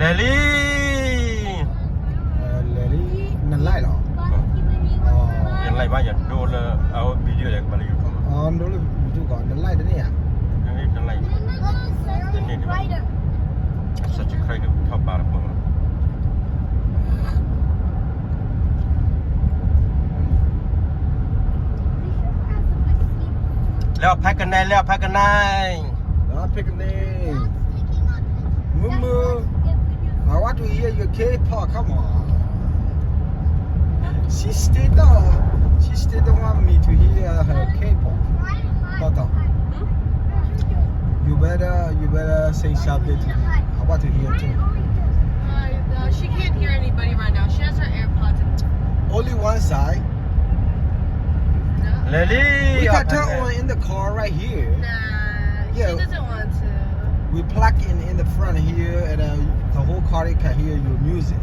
လဲၤလံ, လဲၤလံ, န live လီၤ, ယ live ဘၣ်ယဒိလၢ အဝဲ video လဲၤကဘၣ်လၢ YouTube လီၤ, ဒိလၢ YouTube ကီး န live တန့ၢ်ဧါ, တန့ၢ်ဒံးဘၣ်, subscribe ထီၣ်ဘၣ်တပၢၢ်လီၤ. လဲၤအီၣ်ဖဲကနဲ, လဲၤအီၣ်ဖဲကနဲ, လဲၤအီၣ်ဖဲကနဲ, မုၢ်မုၢ်, အဝဲ to hear your K-pop, come on. She still don't, she still don't want me to hear her K-pop. တီတီ, you better, you better say something to me. I want to hear too. Uh, no, she can't hear anybody right now. She has her AirPods in. Only one side. No. လဲၤလံ, we got turn on in the car right here. Nah, she doesn't want to. We plug in in the front here, and uh, the whole car can hear your music.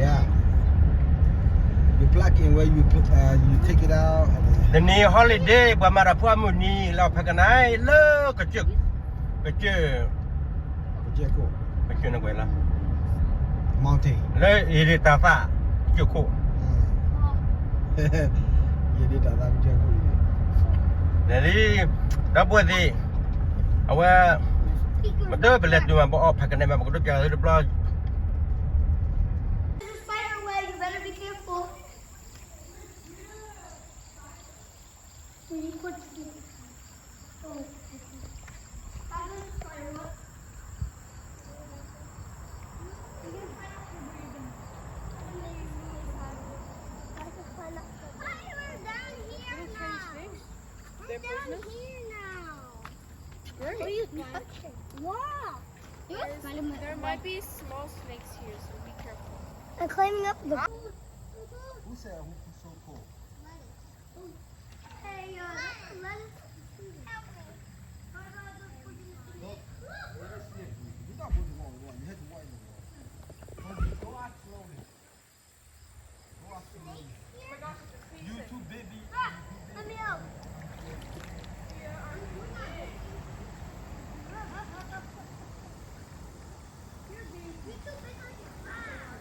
Yeah. You plug in where you put, uh, you take it out. And then တနံၤ holiday ပှၤမၤတၢ်ဖိအမုၢ်နံၤ လၢအီၣ်ဖဲကနဲလၢ ကစၢၢ်, ကစၢၢ်, ကစၢၢ်ခိၣ်, ကစၢၢ်နကွဲးလၢ mountain လၢ ယဒ့တၢ်သး ကစၢၢ်ခိၣ်, ယဒ့တၢ်သး ကစၢၢ်ခိၣ်, လဲၤလံ, ဒီပုၢ်ဝဲၢ်သ့ၣ်, အဝဲ, ပတပလဲၤတုၤမး ပအီၣ်ဖဲကနဲမး ပကဒိးပျးသုတဘျီ. Spider web, you better be careful. When you put it, oh, I can climb up. You can climb up here, but you're gonna, I can make you really high. I can climb up the, I was down here now. We're down here now. Great. Where you touching? Wow. There's, there might be small snakes here, so be careful. I'm climbing up the. Who said who so cold? Hey, uh, let us help me. How do I look for you? Go, go to sleep. You don't go to walk, walk. You have to walk in the water. Go, go out slowly. Go out slowly. You too baby. Ah, let me out. You're big. You're too big on your mom.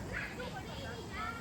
You're not too big on your mom.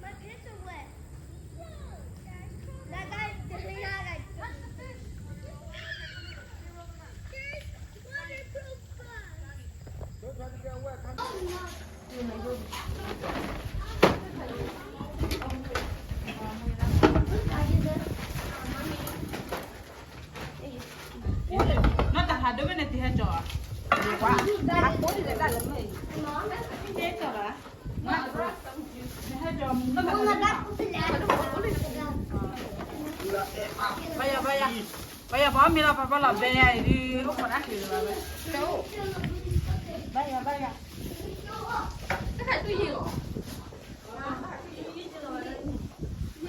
My pants are wet. That guy, the big guy, like, touch the fish. There's waterproof gloves. Don't try to get wet. Come on. နီၢ်တဟးဒိၣ်မ့ၢ်န့ၣ် တဟဲကၠီၤဧါ, တဟဲကၠီၤဘၣ်, နဟဲကၠီၤ, ဘၣ်ယၤ ဘၣ်ယၤ, ဘၣ်ယၤ ပှၤမ့ၢ်လီၤ ပှၤဘၣ်လီၤဘဲယၤအံၤဒုး အိၣ်ခိးတၢ်ချ့လၢၤဘၣ်, ဘၣ်ယၤ ဘၣ်ယၤ, တခါတူၢ်ယံၤလီ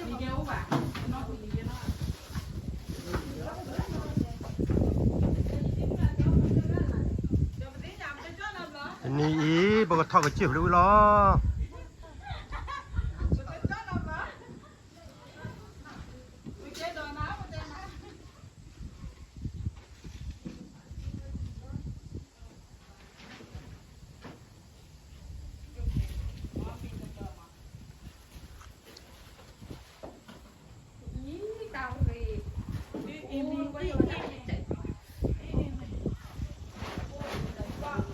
ၤ. တနံၤ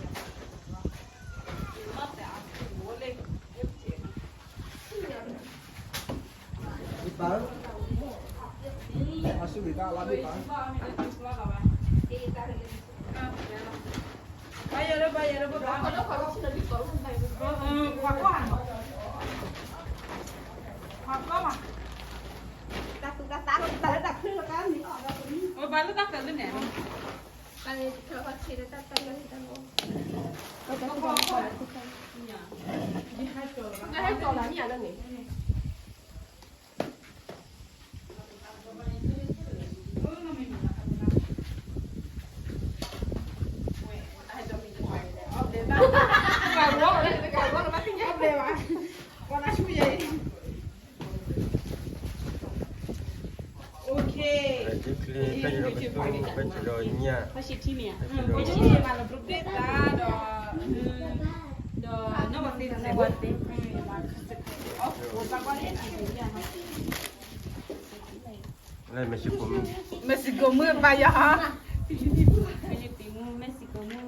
အံၤ ပကထီၣ်ကစၢၢ်ဖျၢၣ်ဝံၤလီၤ. Okay. ဖဲဒီးညၣ် ဖဲဒီး ဒီး Mexico မုၣ် Mexico မုၣ်ဘါယွၤ Mexico မုၣ်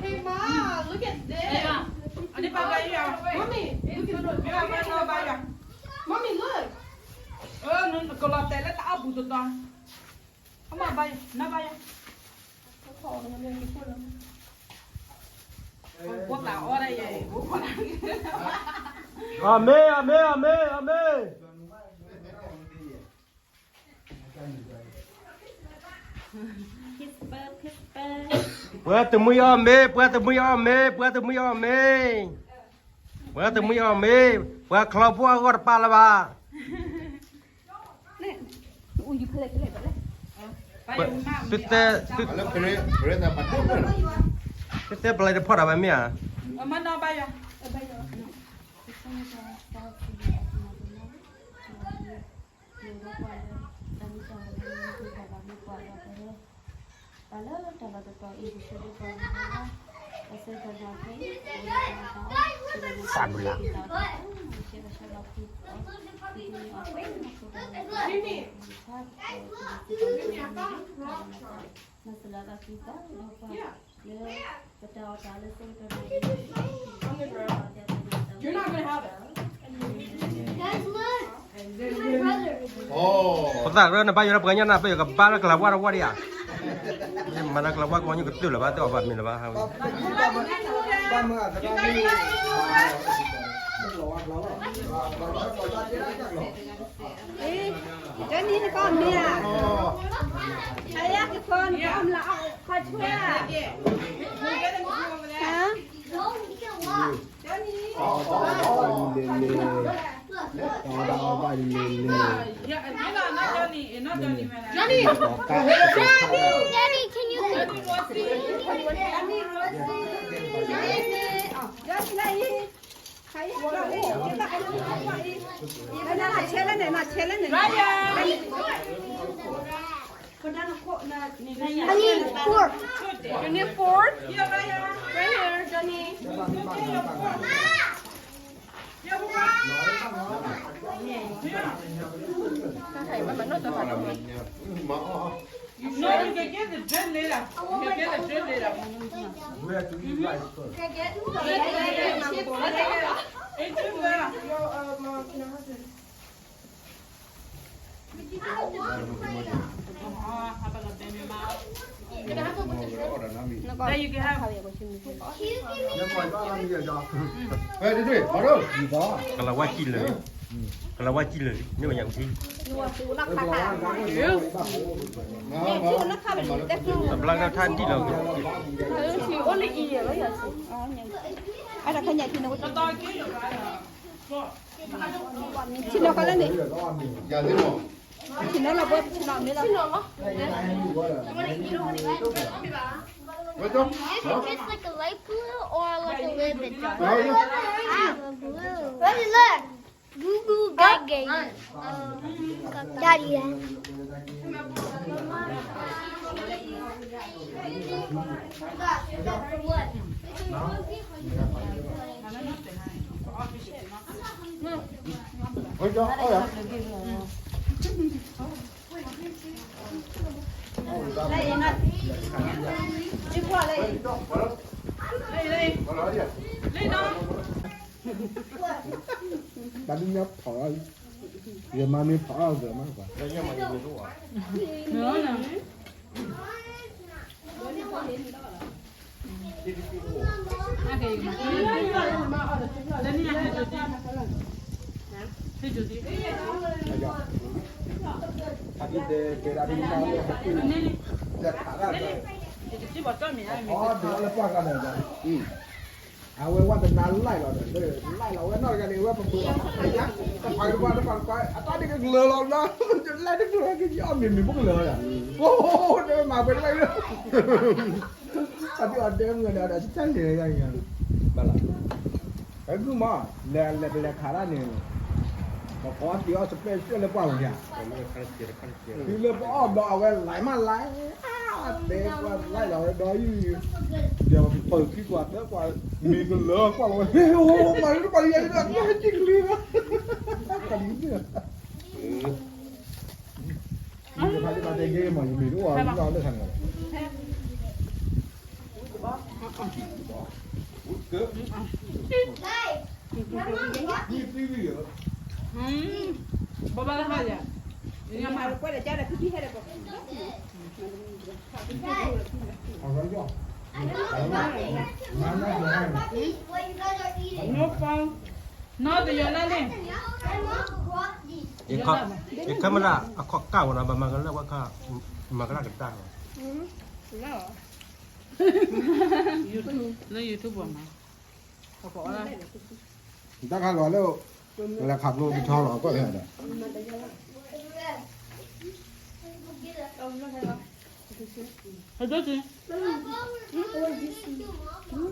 Hey, Ma, look at this. Mommy, look at this. Mommy, look. ကလီၤတဲာ်လၢတၢ်အီၣ်ပူၤတတီၤ အမၤဘါယွၤ နဘါယွၤ အၤမ့ၣ် အၤမ့ၣ် အၤမ့ၣ် အၤမ့ၣ် ပှၤတမှံၤအီၣ်မ့ၤ ပှၤတမှံၤအီၣ်မ့ၤ ပှၤတမှံၤအီၣ်မ့ၤ ပှၤတမှံၤအီၣ်မ့ၤ ပှၤချီဖှိၣ်အဂီၢ်တပာ်လၢၤဘၣ် သုတဲ သုတဲပလံတဖီၣ်တၢ်ဘၣ်မ့ၢ်ဧါ ပသးရၢနဘါယွၤလၢပှၤကညီနၤ ပယီၤကဘါလၢကလၤဝါတဝါဒံးဧါ မၤလၢကလၤဝါကညီ ကတုၤလၢၤဘၣ် တအီၣ်ဘၣ်မ့ၤလၢၤဘၣ် Johnny နကအီၣ်မ့ၤဧါ ခါယကဖီနကအီၣ်မ့ၤလၢအီၣ်ခီဆွဲဧါ Johnny, Johnny, Johnny, can you I need fork. You need fork? Right here, Johnny. No, you can get the drink later. You can get the drink later. We have to eat rice first. It's too bad. Your, uh, mom, your husband. ကလၤဝါကံလၢာ်, ကလၤဝါကံလၢာ်, မ့ၢ်ဝဲညၣ်အူထံ, တဘျီလၢထါဒံၣ်လီၤ, အိၣ်လၢအံၤလီၤ, အတၢ်ခါညၣ်ထံန့ၣ် ထံနီၤခါလၢန့ၣ်, ထံနီၤလီၤဘၣ်, ထံနီၤမ့ၢ်လီၤ. Is it just like a light blue or like a little bit dark? Ah, blue. Look, look. Goo goo gaga. Daddy, yeah. တၢ်ဒ်ညါဖီၣ်အီၤ, ယမၤမ့ၢ်ဖီၣ်အီၤဂ့ၤမးကွၢ်, အဝဲဝဲတနၤလဲၢ်လီၤဒီး လဲၢ်လီၤဝဲနီၢ်တဂၤန့ၣ် အဝဲပပှ့ၤအီၤ တဖးတပှၢ် တဖးတပှၢ် အတၢ်ဒ်ကလၢာ်လီၤဘျီ လဲၢ်တကလၢာ်က့ၤ အီၣ်မ့ၤမ့ၤဘၣ်ကလၢာ်လီၤယၤ အိၣ် တဲဝဲမၤပှဲၤတဘၣ်အံၤလီၤ အဒ်အီၤတဲမုၢ်ဒီး ဒီးတၢ်လဲၤယၤယၤ ဘၣ်လီၤ အဂုၢ်မး လဲၤလဲၤပလဲၤခးတၢ်န့ၣ် ပကိးသ့အီၣ် special လၢပှၢ်ပူၤယၤ တုၤလၢပအီၣ်ဘျီအဝဲလဲၤမးလဲၤ တဲပှၤလဲၤလီၤဝဲဒီးအံၤ ဒီးပပၢၢ်ခံကွၢ်သၢကွၢ် မ့ၤကလၢကွၢ်လီၤဝဲ ဟ့ၣ် မၤလၢတပှၢ်ယဲၢ်ဒီး ကၠံကလုာ် ကလံၤ တဖးတဖးတဲဂ့ၤမး ယမ့ၢ်တအိၣ်အီၤလၢခါန့ၣ်လီၤ ယခီမရ အခီၣ်ကၢ်ဝဲလီၤ ဘၣ်မၤကလၢၢ်ဝဲခါ မၤကလၢၢ်ကတၢၢ်လီၤ လၢ YouTube မး တၢ်ခါလီၤလၢ လဲၤခးဖျိကဆီလီၤ ကီၢ်ဖဲဒီး ဘၣ်လဲၣ် ဘၣ်လဲၣ်နီၤ မ့ၢ်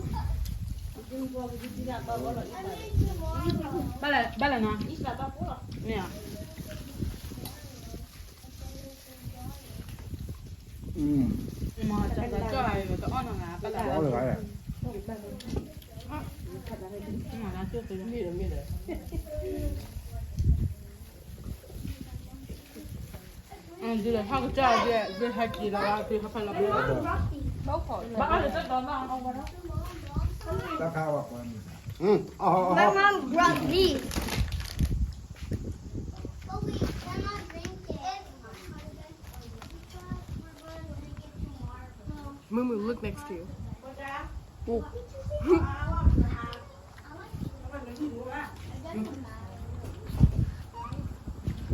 ဧါ ဒ်လဲၣ် ဟီၣ်ကစၢ်ဒ် ဒ်ဟဲက့ၤလီၤ ဒ်ဟဲဖဲလီၤ ဘၣ်အီၣ်လၢတၢ်ဒီးဘၣ် My mom brought these. Moo Moo, look next to you.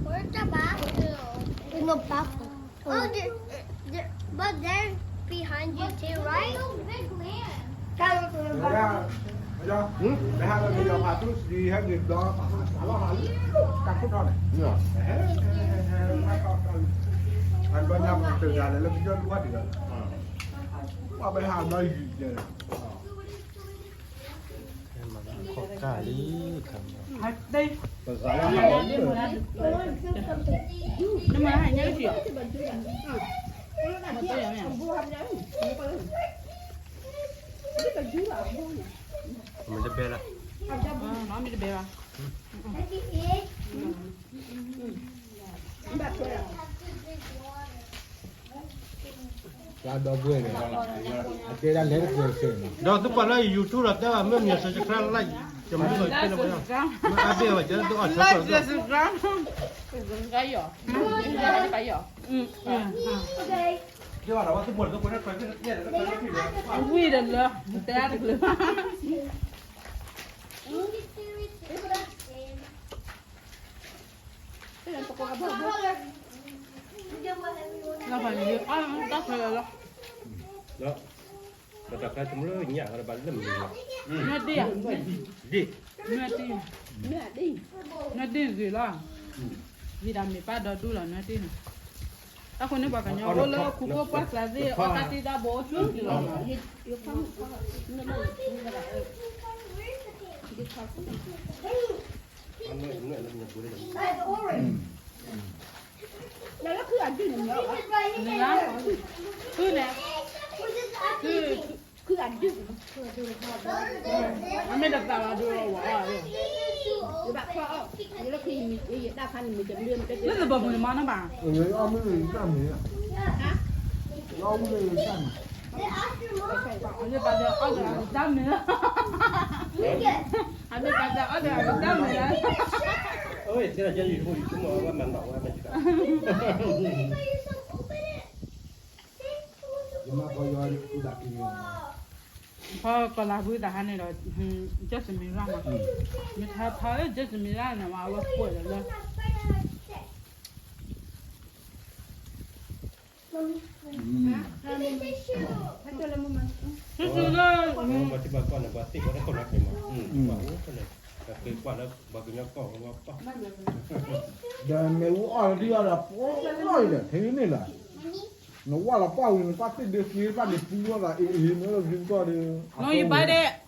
Where's the bathroom? There's no bathroom. Oh, there, there, but they're behind you too, right? ခီၣ်ကၢ်လံ ခါ မ့ၢ်တဘဲလၢ မ့ၢ်တဘဲဘၣ် ဒီပုၢ်ဝဲၢ်န့ၣ် အတဲဒၣ်လဲၤတကဲးစဲးန့ၣ် ဒီးသုကွၢ်လၢ YouTube ဒီးတဲဘၣ်မ့ၢ်မ့ၢ် subscribe like ကမ့ၢ်လီၤက့လၢပှၤ မ့ၢ်အါဘ့ၣ်ဘၣ် ကဲလၢသုအီၣ်ဆၢကီး subscribe ဝံၤဒီးလၢ တဲတကလုာ် လီၤဖးန့ၣ် အါတၢ်ဖဲလၢလီၤ ဒီးတၢ်ဖဲတမုၢ်လၢညၣ်လီၤ ဘၣ်လၢမုၢ်လီၤ နွဲၣ်တ့ၢ်ဧါ ဒ့ၣ် နွဲၣ်တ့ၢ် နွဲၣ်တ့ၢ်ဂ့ၤလီၤ ဂ့ၤဒၣ်မ့ၢ်ပၢ်ဒီဒူၣ်လီၤ နွဲၣ်တ့ၢ်န့ၣ် တၢ်ဃိန့ၣ် ပှၤကညီအိၣ်လၢခိခိၣ်ပှၢ်ကျါသ့ၣ် အီၣ်တၢ်တ့ၢ်တၢ်ဘိအိၣ်ဆူၣ်လီၤ နလၢခုအဒုၣ်န့ၣ်မ့ၢ် နလၢ ခုန့ၣ် ခု ခုအဒုၣ် အမ့ၢ်တသးလီၤဒိဝဲ ယဘၣ်ဖျီအီၣ် ယလၢခုယမံၤ ယတၢ်ဖးန့ၣ်မ့ၢ်တဘျုး လၢသဘီပူၤန့ၣ်မၤနီၢ်ဘၣ် အီၣ်မ့ၢ်တၢ်မ့ၢ် အီၣ်မ့ၢ်တၢ်မ့ၢ် တၢ်မ့ၢ် အ အမ့ၢ်ပှၤတၢ်အီၣ်ဒီးအကတၢ်မုာ်လီၤ. အဝဲတဲလီၤကဲယဆိကမိၣ်ဝဲမၤနီၣ်ဝဲမၤစၢၤ ယမၤကီယွၤဒုးဒၣ်က့ၤ ဖီကီၢ်လၤဘုတဟါန့ၣ်ဒီး Jasmine ရၣ်မး, မ့ၢ်ထါဖါ Jasmine ရၣ်န့ၣ်မး အဝဲကွဲးလီၤလၢ စုစုလၢ ပှၤထံပှၤကီၢ်န့ၣ် ပှၤသ့ၣ်ကီးတၢ်ခိၣ်နၢ်ကျဲမး, ပှၤအိၣ်ဖဲန့ၣ် ပှၤက့ၤကွၢ်လၢပှၤကညီကီၢ်ဝဲပှၤ ဒီးမ့ၣ်အူအီၣ်လီၤဒံးအီၤဒီး ပှၤလီၤအံၤ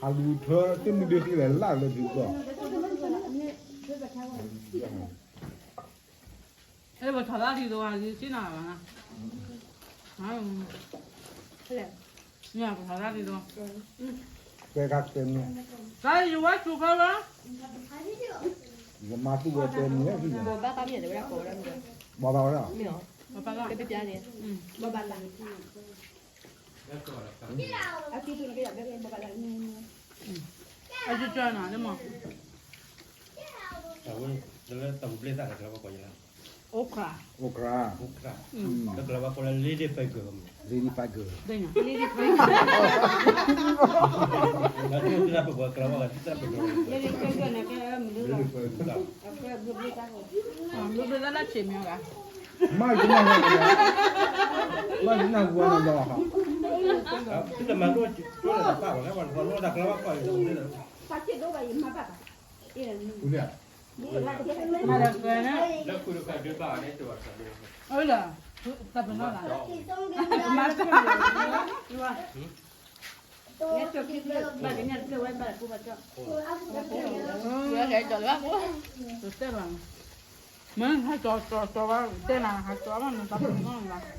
ဒီး ထဲန့ၣ်လီၤ, နဝၢ်လီၤပှၢ်ဝံၤန့ၣ် ပှၤသ့ၣ်ဒ့ဃ့ဘၣ်န့ၣ် ပူၤလီၤသးအံၤအံၤမ့ၢ်လၢဖံကီၢ်ဒီး No, you buy that. I'm eat it. ဟးလူၤထၢသ့ၣ်မုၢ်ဒ့ဃ့လဲၤလၢလၢဖံကီၢ် အဲ ပထီၣ်တၢ်ဒ်သိး စ့ၢ်နီၤဘၣ်, ပထီၣ်တၢ်ဒ်သိး, ကဲကါတဲမ့ၢ်, တၢ်ယဝဲစူၤဖဲဝဲ, ယမၤသူၣ်ဝဲတဲမ့ၢ်, ဘီဘၣ်မ့ၢ်တဲဝဲဒၣ်ကိးဝဲဒၣ်မ့ၢ်, ဘီဘၣ်ဝဲဒၣ်, မ့ၢ်, ဘီဘၣ်လၢ, ဘီဘၣ်လၢ, အကကၢနီၤလၢမး, အဝဲလၢတၢ်ပူၤဘျ့သၣ်န့ၣ် ကလၤဝါကိးယဲလၢ, okra, okra, okra, လၢကလၤဝါကိးလၢ lady finger, lady finger, lady finger, လၢကလၤဝါကလၤဝါကလၤဝါ lady finger န့ၣ်ကဲမနုၤလီၤ, ဘျ့ဘျ့သၣ်လၢဆံးမ့ၢ်ဂၤ မ့ၢ်ယနၢ်ဟူ, မ့ၢ်ယနၢ်ဟူဝဲလီၤ, သုတမၤလိၣ်ကၠိလၢတၢ်ပာ်ဘၣ်လၢပှၤတလိၣ်တၢ်ကလီဘၣ်ကွၢ်လၢတၢ်ပူၤလၢ, လၢခုတခါဒုးဘၣ်န့ၣ်တဝၤ, အၢလၢ, တၢ်ပနီၣ်လၢ, မ့ၢ်ဟဲကၠီၤကၠီၤကၠီၤဝဲတဲနၤ ဟးကၠီၤဘၣ်န့ၣ်တၢ်ပ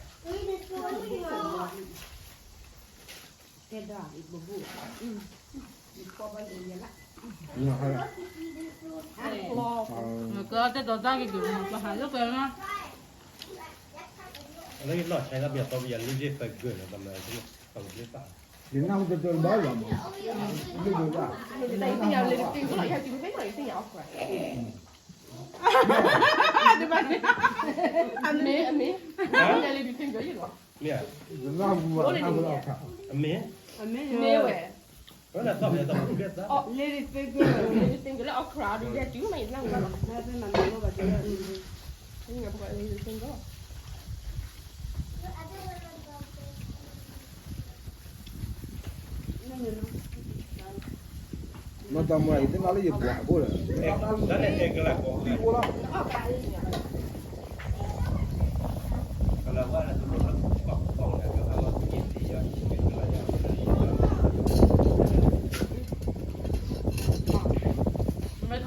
နီၣ်လၢ, ကတဲတီၤတၢ်က့ၤက့ၤမး ပဟးလၢပှဲၤလီၤ, လၢယလီၢ်ဆဲးလၢပယီၤသီပယီၤလံၣ်လံၣ်သၢဂၢၢ်လီၤ ပမၤ, ယနၢ်ဟူတတၢၢ်ဘၣ်လီၤ, လံၣ်လံၣ်လံၣ်လံၣ်, အမ့ၢ်, အမ့ၢ်, ယနၢ်ဟူဘၣ်, အမ့ၢ်, အမ့ၢ်ဝဲ, လံၣ်လံၣ်သၢဂၢၢ်, လံၣ်လံၣ်သၢဂၢၢ်လၢ okra ဒုးယဲၢ်တုၤမး ယနၢ်ဟူဘၣ်, လံၣ်လံၣ်သၢဂၢၢ် မ့ၢ်တမၤအံၤ သ့ၣ်နီၣ်လၢယပှၤအဃိဒီး, တၢ်န့ၣ်အဲၣ်ကလၤကီး, သံအိၣ်လီၤ, ကလၤဝါလၢတလိၣ်လၢကီၢ်ကီၢ်န့ၣ် ကဟးလီၤက့ၤသ့ယၤ, မ့ၢ်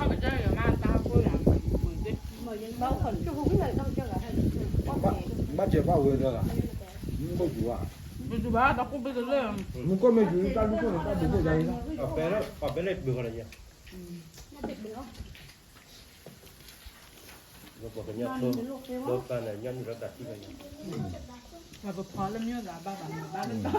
ထီၣ်ကစၢ်ယွၤမး တၢ်ဟးကိၢ်ယၤ, ဘၣ်စၢၤဘၣ်ဝဲဒၣ်, မ့ၢ်ဘၣ်ယူၤဘၣ်, မ့ၢ်ကီၢ်မ့ၢ်ယူၤ တၢ်ဒုးခိၣ်န့ၣ် တၢ်ဒုးခိၣ်ယၤအံၤလီၤ, ပှၤဘဲလၢပှဲၤဃီလၢယၤ, ပှၤကညီဖိ, ဖိသၣ်န့ၣ် ညၣ်နုာ်လီၤတၢ်ထံၣ်လီၤယၤ, ပဖီလၢမ့ၢ်သးဘၣ်ဘၣ်မၤဘၣ်လၢတၢ်သး, မ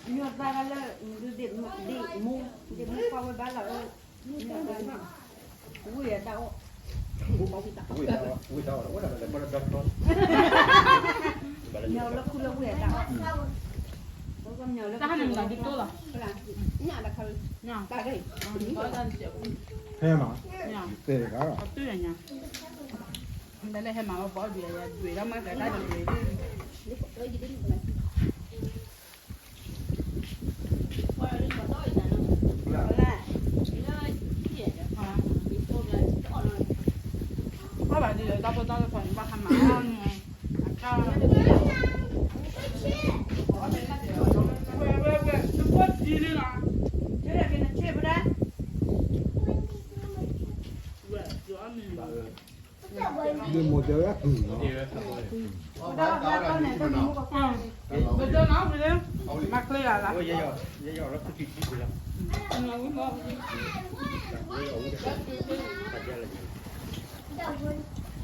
့ၢ်သးလၢ, ဒ့မူ, ဒ့မူကွၢ်ဝဲဘၣ်လီၤ, ဝံၤအတၢ်အီၣ်, ဝံၤတၢ်အီၣ်, ဝံၤတၢ်အီၣ်, မ့ၢ်လၢခူလၢဝံၤအတၢ်အီၣ်, တၢ်ဟးန့ၣ်မတၤဒ်တိၢ်လီၤ, ဟဲမး, တဲတဂၤလီၤ, ဒ်လဲၣ်ဟဲမၤဝဲပှၤဒုးယၤဒုးဒၣ်မးကတၢၢ်တဒုး, အဘၣ်ဒ်လဲၣ် တၢ်ဖိတၢ်လၢပှၤန့ၣ် ဘၣ်ဟးမၤအီၣ်န့ၣ်, အခါ, ဝဲ, ဝဲ, ဝဲ, နဖိထံန့ၣ်လီၤ, ဝဲ, ယအီၣ်မ့ၤ, ဒ်မိၢ်တဲဝဲဒၣ်တုၤလီၤ, ပတဲနီၤဝံၤလၢ, မၤချ့ယၤလီၤ, ဝံၤမီၢ်, ဝံၤမီၢ်,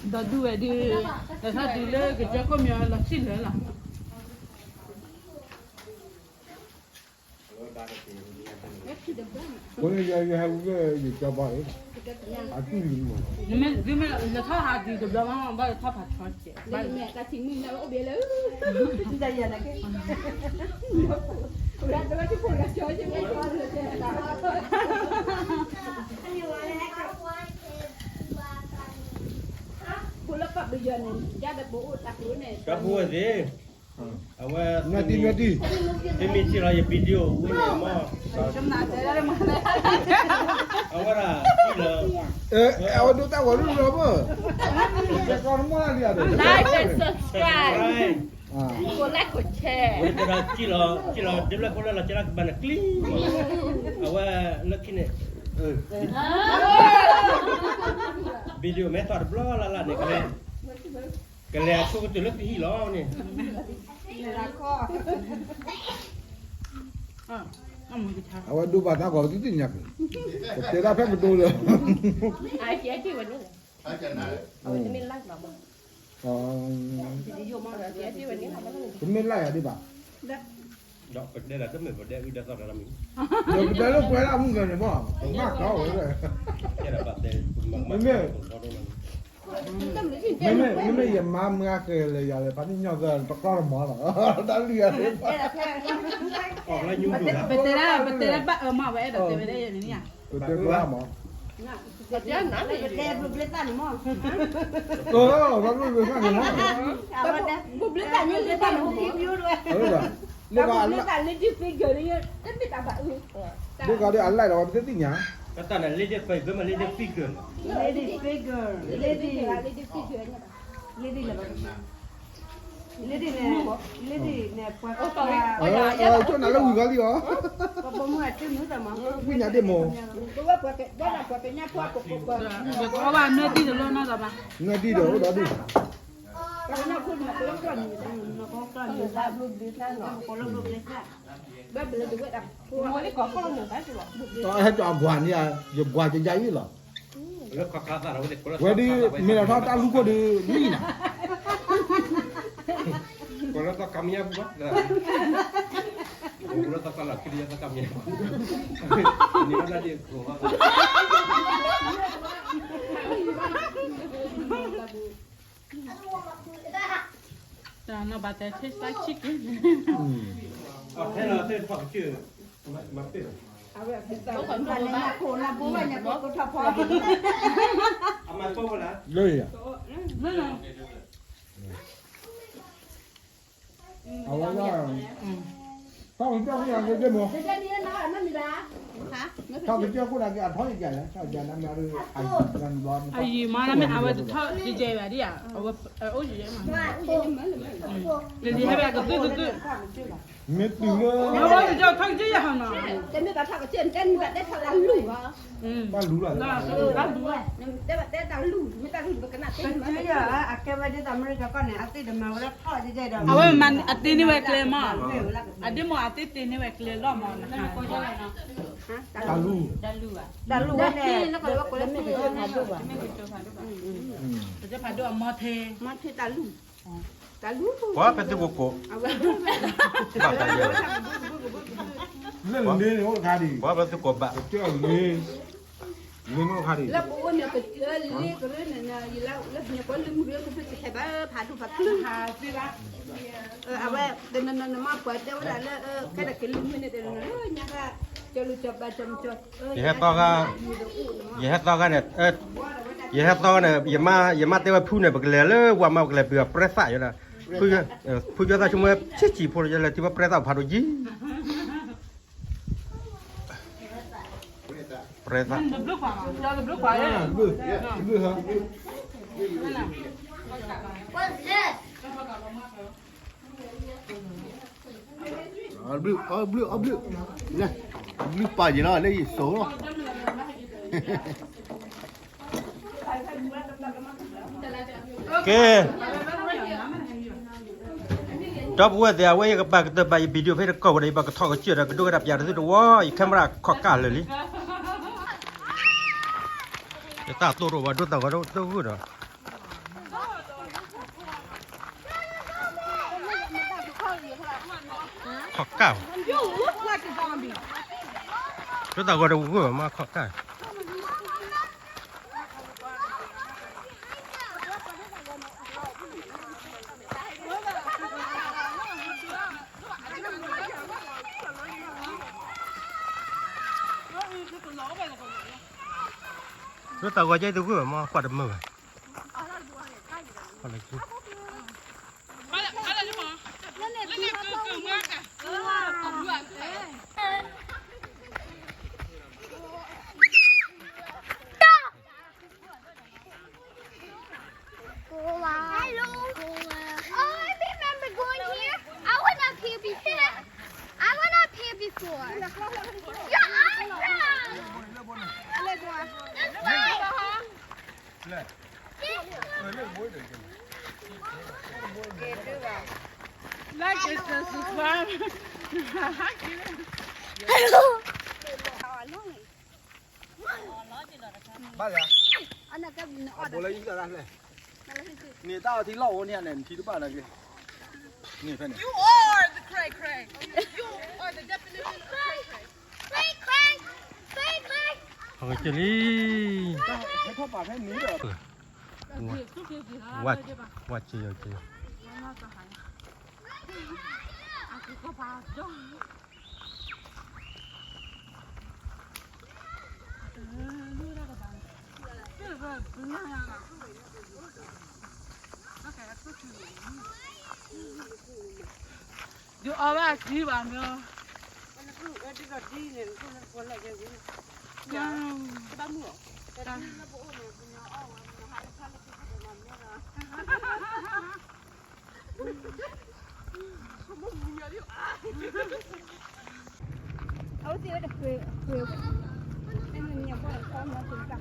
ဒီးဒုးဝဲဒုး, ဒီးထီၣ်ဒုးလၢကစၢၢ်ခိၣ်မံၤလီၤဆံၣ်လၢာ်လီၤ. အဃိန့ၣ် ယဟဲဝံၤလၢယကၠီဘီၣ်အံၤ, အတူၢ်လံမး, နမ့ၢ်ဒုးမ့ၢ်လၢထီၣ်ဟးဒုးတဘျီမး ဘၣ်လၢထီၣ်ဖးထီစဲး, ဘၣ်လၢတၢ်ထံၣ်မုၢ်လၢအိၣ်ဘဲလၢ တၢ်ယၤနက့ ဖိလၢပှၤပယီၤန့ၣ် ယါဒီးပအိၣ်တၢ်ကျိၤန့ၣ် တၢ်ဖိဝဲသ့ၣ်, အဝဲ နွဲၣ်တံၢ် နွဲၣ်တံၢ်, တမ့ၢ်ထံၣ်လီၤယ video ဝဲန့ၣ်မး, အဝဲဒၣ်ထံၣ်လီၤ, အဝဲဒိတၢ်ဂီၤလၢလီၤမး, ကဲကီနမီၢ်လၢလံဧါဒီး like and subscribe, ကိး like ကိး share, ဝဲတဒီးထံၣ်လီၤ, ထံၣ်လီၤ ဒ်လဲၣ်ဖိလၢလီၤကဲလၢကဘၣ်နကျံ, အဝဲလၢခံန့ၣ် video မ့ၢ်ထီၣ်တဘျီလၢ်လၢ်န့ၣ် ကလဲၤအဆိကတၢၢ်လၢကဟံၣ်လီၤန့ၣ်, အဝဲဒိဘၣ်တၢ်ဂီၤပတသ့ၣ်ညါ, ပတဲဒၣ်ဖဲပဒိလၢ ပမ့ၢ်လၢယၤဒ်ဘၣ်, ဒီးပတဲလၢပှဲၤဒၣ်မုၢ်ကန့ၣ်ဘၣ်, ပမ့ၢ်ကီဝဲ, မ့မ့ၢ်ယမါမုၢ်အဃဲၤလၢယၤလၢ ဖးနံၣ်ညီသၢ တကျီၢ်တမီၤလီၤ, တၢ်လံၤဧါ, ပတဲဒၣ် ပတဲဒၣ်ဘၣ်အၢမး ဝဲအဲၣ်ဒိးတဲဝဲဒၣ်ယၤန့ၣ်ဧါ, ပတဲကျီၢ်မး, ပတဲဘျုးဘျ့သၣ်န့ၣ်မး, ဘျုးဘျ့သၣ်န့ၣ်မး, ဘျုးဘျ့သၣ်န့ၣ် လၢဘၣ် လၢဘၣ် လၢဒ် figure န့ၣ် တမ့ၢ်တၢ်ဘၣ်အၢ, ဒ်ကီးဒ်အ like လီၤ ပတသ့ၣ်ညါ, တၢ်တၢ်န့ၣ် lady figure မး lady figure, lady figure, lady figure, lady figure န့ၣ်ဘၣ်, lady န့ၣ်, lady န့ၣ် ပှၤကီး, ကၠီၣ်နၤလၢဝံၤဂီၤလံအီၤ, ပှၤဘီမုၢ်အစုမုၢ်သးမး, ဝံၣ်ညါဒ့ၣ်မး, ပှၤကညီဖိအကိးကိးပှၤ, နွဲၣ်တံၢ်ဒီးအိၣ်ဒီးဒူၣ်, ပှၤကညီဖိန့ၣ် ပလီၢ်ကျီၢ်န့ၣ်, ဘၣ်ဘျုးဒုးသၣ်လီၤ, ပလီၢ်ဘျုးဒုးသၣ်, ဘၣ်ဘျုးဒုးသၣ်လီၤ, ဟဲကၠီအကွၢ်န့ၣ်, ယကွၢ်ကယၤအံၤလီၤ, ဝဲဒ် မ့ၢ်လီၤထီၣ်တၢ်လူၢ်ခိၣ်ဒီး မံၤနၤ, ကိးလၢသီခါမ့ၢ်ညါပူၤဘၣ်, ကိးလၢသီခါလီၤ ခံလၢယသီခါမ့ၢ်ညါပူၤ, န့ၣ်ဘၣ်ဒၣ်ဒ်ကိးဘၣ် တၢ်နီၢ်ဘၣ်တဲ taste like chicken. အထဲလီၤတဲထီၣ်ကစၢၢ်, မၤပ့ၢ်လီၤ, အမၤပ့ၢ်ဝဲလၢ, လၢယၤ, အဝဲဒၣ်, ထီၣ်ကစၢၢ်ခိၣ်ဒၣ်က့ၤမး, ထီၣ်ကစၢၢ်ခိၣ်ဒၣ်က့ၤ အထီၣ်ယကလဲၣ်, အယံၤမး လၢမ့ၢ်အဝဲတထီၣ်ကဲကဲဘၣ်ဒ်ဧါ, အအိၣ်ယဲမး, လံၤဟဲဘၣ်ကသုၣ်ကသုၣ်, မ့ၢ်တုၤလၢ, အဝဲတထီၣ်ကစၢၢ်ယဟီနီၤ, တမ့ၢ်ဘၣ်ထီၣ်ကစၢၢ် တမ့ၢ်ဘၣ်တဲထီၣ်တၢ်လူၢ်ဘၣ်, တၢ်လူၢ်လီၤ, တၢ်လူၢ်, တဲဘၣ်တဲတၢ်လူၢ် မ့ၢ်တၢ်လူၢ်ပကနၣ်သ့, အကဲဝဲဒ်သိးအမဲရကၤကီၢ်န့ၣ် အသ့ၣ်တမၤဝဲဒၣ်ထီၣ်ကဲကဲဒီး, အဝဲမၤအသ့န့ၢ်ဝဲကျဲမး, အဒ့မ့ၢ်အသ့ၣ်တ့န့ၢ်ဝဲကျဲလီၤမး, တၢ်လူၢ်, တၢ်လူၢ်ဝဲန့ၣ်, တမ့ၢ်ကစၢၢ်ဖးဒိၣ်ဘၣ်, ကစၢၢ်ဖးဒိၣ်အမီၢ်ထဲ, မီၢ်ထဲတၢ်လူၢ်, တၢ်လူၢ်, ပှၤဖဲသုကိးကိး, ဘၣ်တၢ်ယဲ, လၢလ့န့ၣ်အိၣ်တခါဒံး, ပှၤဖဲသုကိးဘၣ်, ကစၢၢ်လ့, လ့န့ၣ်အိၣ်တခါဒံး, လၢပအိၣ်န့ၣ် ကစၢၢ်လ့ကရၢန့ၣ် ယလၢပှၤလၢမုၢ်ကရၢကဖၢကဟဲဘၣ်ဖးဒိၣ်ဖးကျၢၢ်, အဝဲတနီၤနီၤန့ၣ်မး ပှၤတဲဝဲဒၣ်လၢ ခဲလၢာ်က့ၤလံမုၢ်န့ၣ် တနီၤနီၤလၢညါခါ ကၠီလူၤကၠီဘါကၠီမကၠီ, ယဟဲသီခါ, ယဟဲသီခါန့ၣ်, ယဟဲသီခါန့ၣ် ယမါတဲဝဲဖုန့ၣ် ပကလဲၤလၢဝၤမး ပကလဲၤပှ့ၤအပြဲသၣ်ယဲဒၣ်, ဖုကၠီသးဆိကမိၣ်ဆံးဆံးဖိလၢယလဲၤထံၣ်ဝဲပြဲသၣ်ဖးဒိၣ်ကံ Red သၣ် အဘျုး အဘျုး အဘျုး လဲၣ် အဘျုးပာ်ယံၤလီၤ လၢယစိၤလီၤ ကဲ ဒီပုၢ်ဝဲၢ်သ့ၣ် အဝဲယကပာ်ကတၢၢ်ဘၣ်ယ video ဖဲတကီၢ်ဝဲဒီး ယဘၣ်ကထီၣ်ကစၢၢ်ဒီး ကဒိကဒၣ်ပျးတသုတဝီ ယ camera ခီၣ်ကၢ်လၢာ်လံ ယတၢ်တိၢ်ရိၣ်ဘၣ် ဒိတၢ်ဂီၤတဂုၢ်ဒီး ခီၣ်ကၢ် ဒိတၢ်ဂီၤတဂုၢ်ဘၣ်မး ခီၣ်ကၢ် ဒိတၢ်ဂီၤကဲတဂုၢ်ဘၣ်မး ကွၢ်တမုာ်ဘၣ် ကွၢ်လၢ Hello. Oh, I remember going here. I went up here before. I went up here before. Your eyebrows. That's right. Like and subscribe. Hello. ဘၣ်ယၤ အဘိလၢယံၤတၢ်လဲၣ် န့ၣ်တၢ်အီထံလီၢ်အိၣ်န့ၣ်န့ၣ် နထံတဘၣ်နာ်က့ န့ၣ်ဖဲန့ၣ် You are the cray cray. You are the definition of cray cray. Cray cray. Cray cray. ဟဲက့ၤလံ ဟဲထီၣ်ပာ်ဖဲန့ၣ်ဒီး ဝါ ဝါစ့ယီၤစ့ယီၤ ယအီၣ်ဘၣ်အကံဘၣ်မ့ၢ် က့ၤ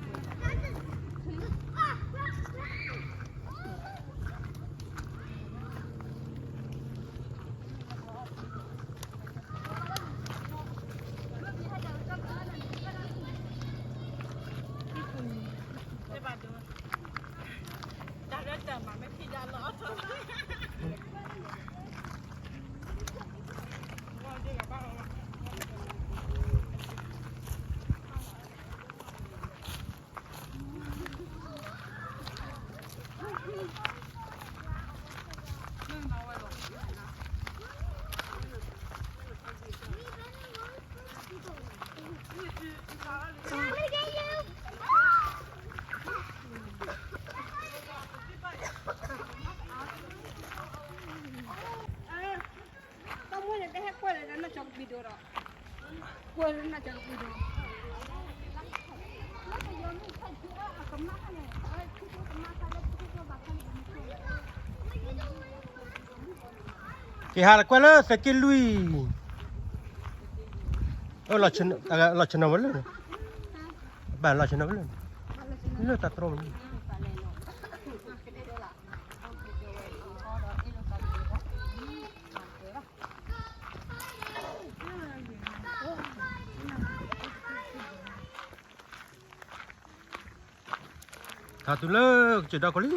ဟးလၢကွဲလၢသုးက့လွံၢ်, လီၤဆနီၤဝဲလၢ, ဘၣ်လီၤဆနီၤဝဲလၢ, လၢတၢ်တြီမနုၤ ထီၣ်တုၤလၢကစၢၢ်ဒီခိၣ်လံ,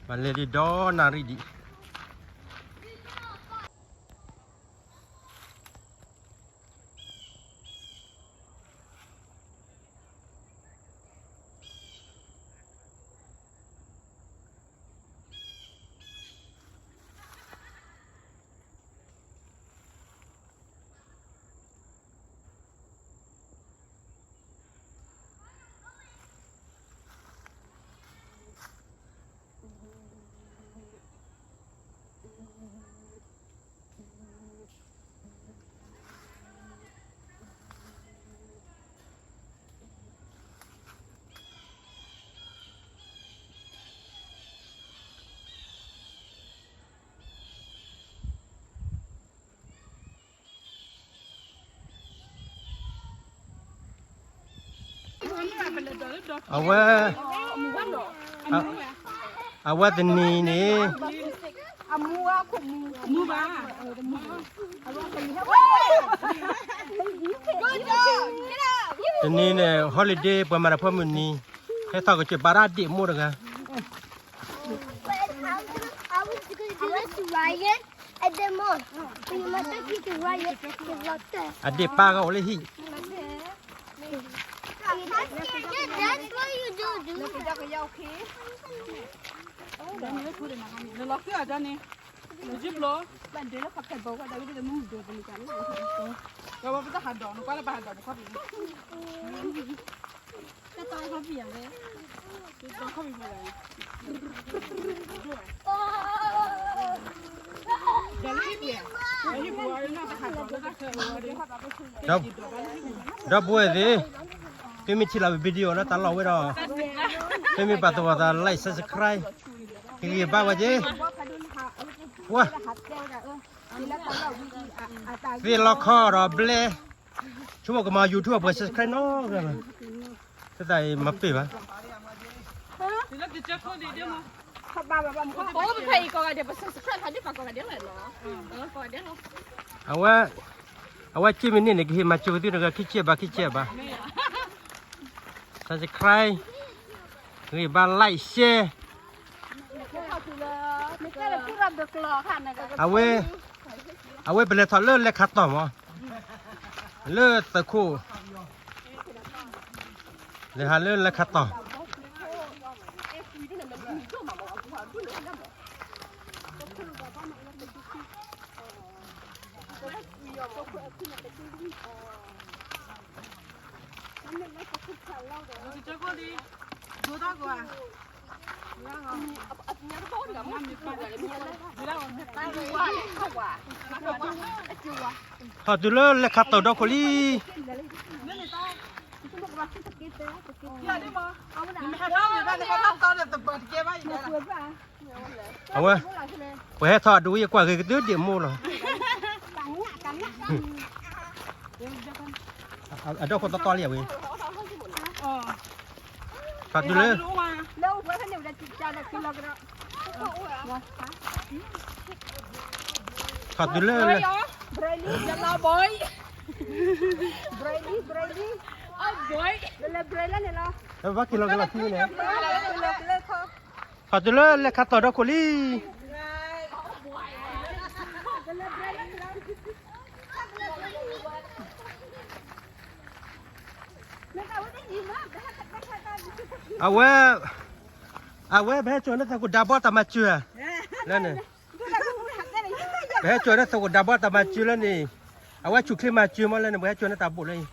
ဘၣ်လဲၤဒံးဒီးနၣ်ရံၣ်ဒံး. အဝဲ, အ, အဝဲတနံၤန့ၣ်, တနံၤန့ၣ် holiday ပှၤမၤတၢ်ဖိမုၢ်နံၤ, ဟဲထီၣ်ကစၢၢ်ဘါဒၣ်ဒ့ၣ်မိၢ်တဂၤ I was gonna do this to Ryan, and then Mom, when you must take it to Ryan, you locked it. အဒ့ၣ်ပၢ်ကအိၣ်လၢဟံၣ်. That's what you do, dude. ဒီပုၢ်ဝဲၢ်သ့ၣ်, သုမ့ၢ်ထံၣ်လီၤဝဲ video လၢတၢ်လီၢ်ဝဲဒီး, သုမ့ၢ်ပာ်သဝီသး like subscribe ဂံၢ်ဘါဝဲက့ၤ, ဝါ, သ့ၣ်လီၤခီဒီးဘျဲ ဆိကမိၣ်ကမၤ YouTube ပှၤ subscribe နီတဂၤဘၣ်, သတးအံၤမၤပ့ၢ်ဘၣ်. အဝဲ, အဝဲက့ၤမ့ၢ်န့ၣ်န့ၣ် ကဟ့ၣ်မၤစၢၤကသ့ၣ်တဂၤ ခံဆံဘၣ် ခံဆံဘၣ်, subscribe ဂံၢ်ဘါ like share အဝဲ, အဝဲပလဲၤထီၣ်လၢလဲၤခးတီၢ်မး, လၢသုးခိၣ်, လဲၤဟးလၢလဲၤခးတီၢ်, ထီၣ်တုၤလၢလဲၤခးတီၢ်ဒီခိၣ်လံ. အဝဲ, ပှၤဟဲထီၣ်အဒိယကွၢ်ဂ့ၤကတုၤဒ့ၣ်မိၢ်လီၤ. အဒီခိၣ်တီတီလံဝဲ, ထီၣ်တုၤလၢ, ထီၣ်တုၤလၢ, ဘၣ်က့ၤလီၤကလီၤထံန့ၣ်, ထီၣ်တုၤလၢလဲၤခးတီၢ်ဒီခိၣ်လံ. အဝဲ, အဝဲပဟဲစိာ်န့ၢ်သကိးဒါဘီတၢ်မၤစၢၤဧါ, လၢန့ၣ်, ပဟဲစိာ်န့ၢ်သကိးဒါဘီတၢ်မၤစၢၤလၢန့ၣ်, အဝဲဆူၣ်ချ့မၤစၢၤမးလၢန့ၣ် ပဟဲစိာ်န့ၢ်တၢ်ဘိၣ်လၢအံၤ,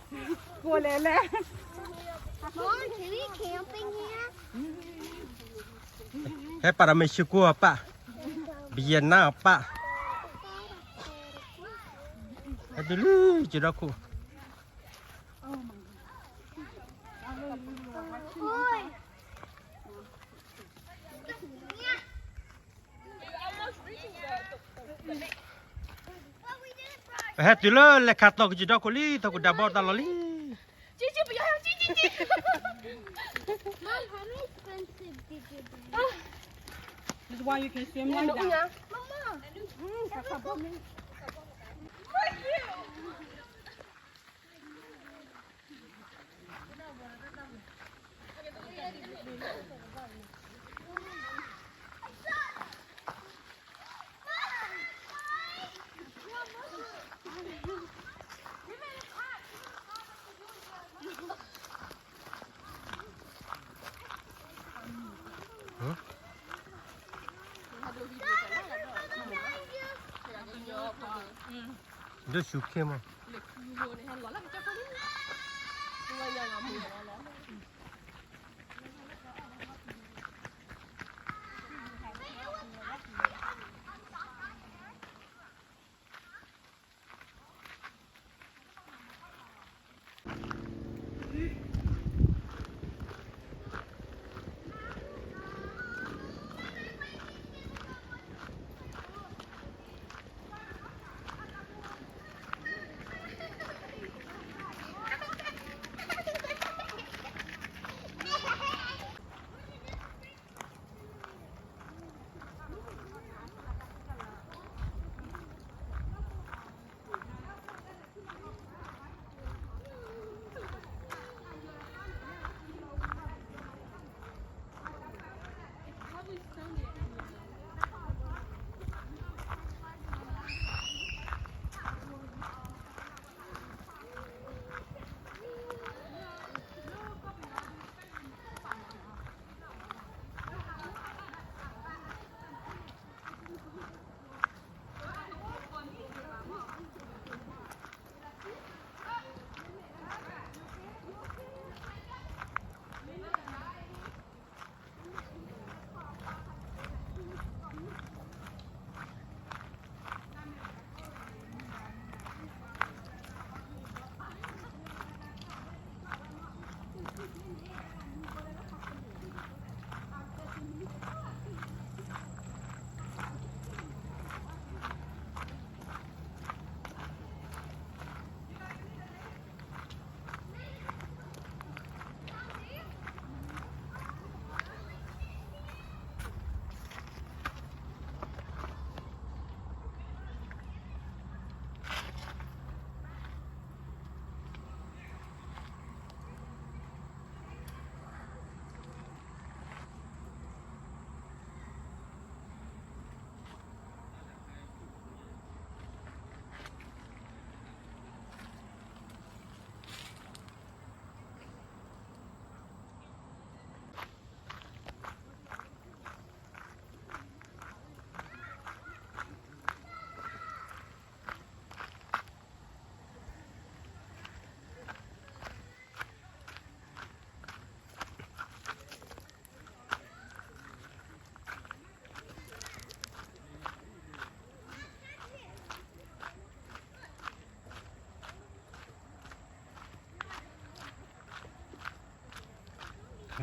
ဟဲပာ်ဒီးမ့ၢ်ၡူကိၣ်အပၢ်, ဘယဲၢ်နါအပၢ်, ဟဲတုၤလံကဒီခိၣ် ပဟဲတုၤလၢလဲၤခးတီၢ်ကစၢၢ်ဒီခိၣ်လံ, သကိးဒါဘီတၢ်လီၢ်လံ. Mom, how many expensive did you bring? This is why you can swim like that. Mama.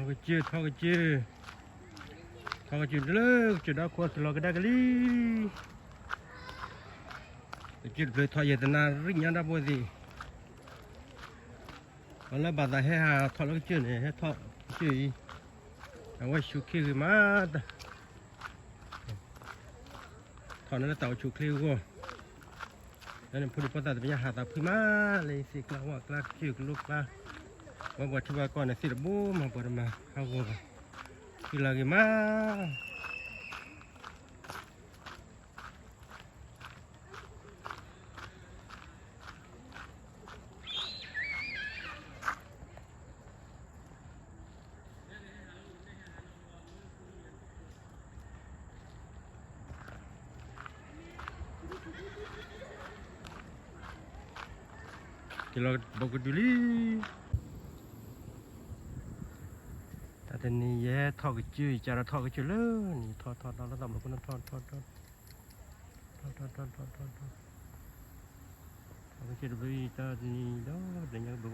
ထီၣ်ကစၢၢ် ထီၣ်ကစၢၢ်, ထီၣ်ကစၢၢ်လၢကစၢၢ်ဒီခိၣ် ကလီၤကဒါကလံၤ, ကစၢၢ်တဖျၢၣ်ထီၣ်ယဲၢ်တနၣ်ရံၣ်ညါတၢ်ဘိသ့ၣ်, ပှၤလၢဘၣ်သးဟဲဟးထီၣ်လၢကစၢၢ်န့ၣ် ဟဲထီၣ်ကစၢၢ်အံၤ, အဝဲဆူၣ်ချ့ဂ့ၤမးတၢ် ထီၣ်န့ၣ်လၢတၢ်အိၣ်ဆူၣ်ချ့အဂီၢ်, လၢန့ၣ်ဖိဒံဖိသၣ်တဖၣ်ညါဟးသးဖှံမးလၢသ့ၣ်ကျါဝၣ်ကျါကစၢၢ်ကလိကျါ, ဝဲပှၤထံပှၤကီၢ်န့ၣ်သ့ၣ်တဘိမးပှၤတမၤဟးဂီၤဘၣ်, ဖှံလၢဂ့ၤမး ကလီၤဘီကဒုလံ, တၢ်တနံၤယဲထီၣ်က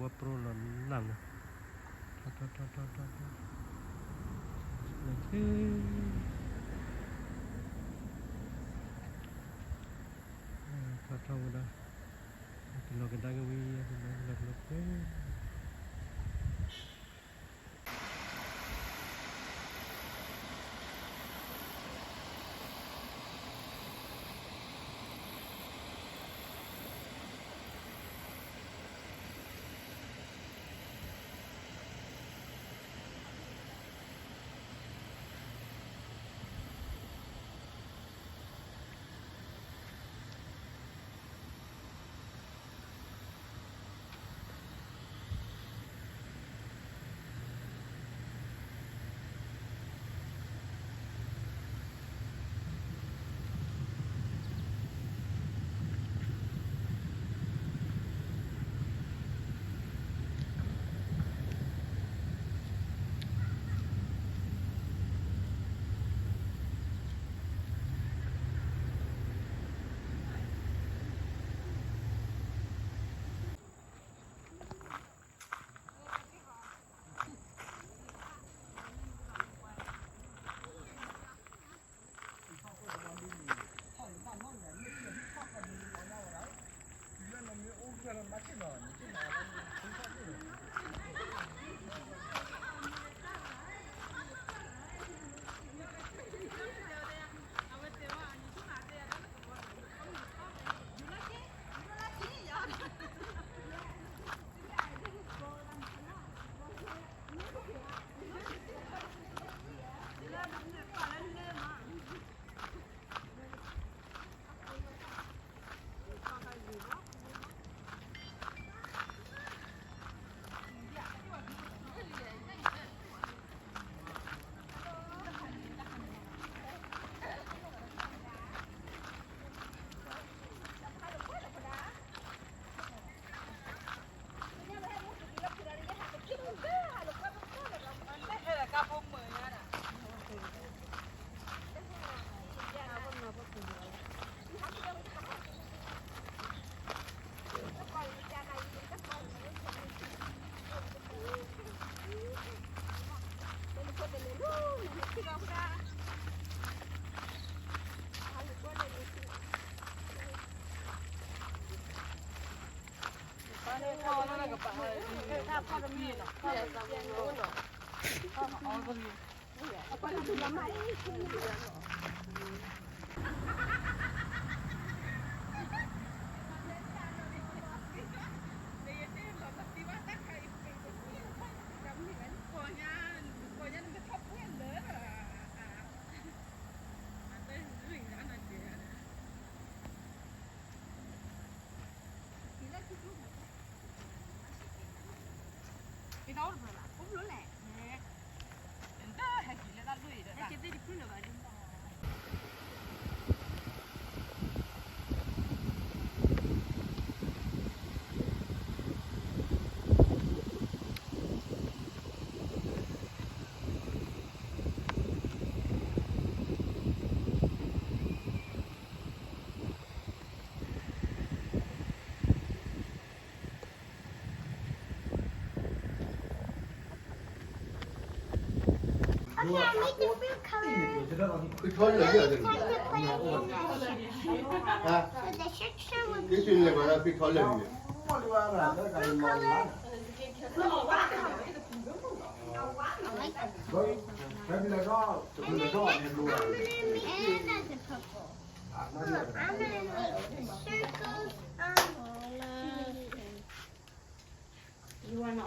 စၢၢ် ယကဒီးထီၣ်ကစၢၢ်လၢန့ၣ် ထီၣ်ထီၣ်ထီၣ်လၢတၢ်ဘျီခိၣ်န့ၣ် ထီၣ်ထီၣ်ထီၣ်ထီၣ် ထီၣ်ထီၣ်ထီၣ်ထီၣ်ထီၣ်, ထီၣ်ကစၢၢ်တဘျီအံၤ တၢ်တနံၤဒီး တညါကဘၣ်ဝဲပြိလီၤနၢ်မး, ထီၣ်ထီၣ်ထီၣ်ထီၣ်ထီၣ်ထီၣ်, လၢခံ ထီၣ်ထီၣ်ဝဲဒၣ်, ကလီၤကဒါကဝံၤ ကလီၤကလီၤကလီၤကလီၤ Can I make the blue color? ဖုထီလၢာ် Can I put it in the shirt? So the shirt should be ဖုထီလၢာ်န့ၣ် blue color. I like that. And then next, I'm gonna make another purple. Look, I'm gonna make the circles on. You wanna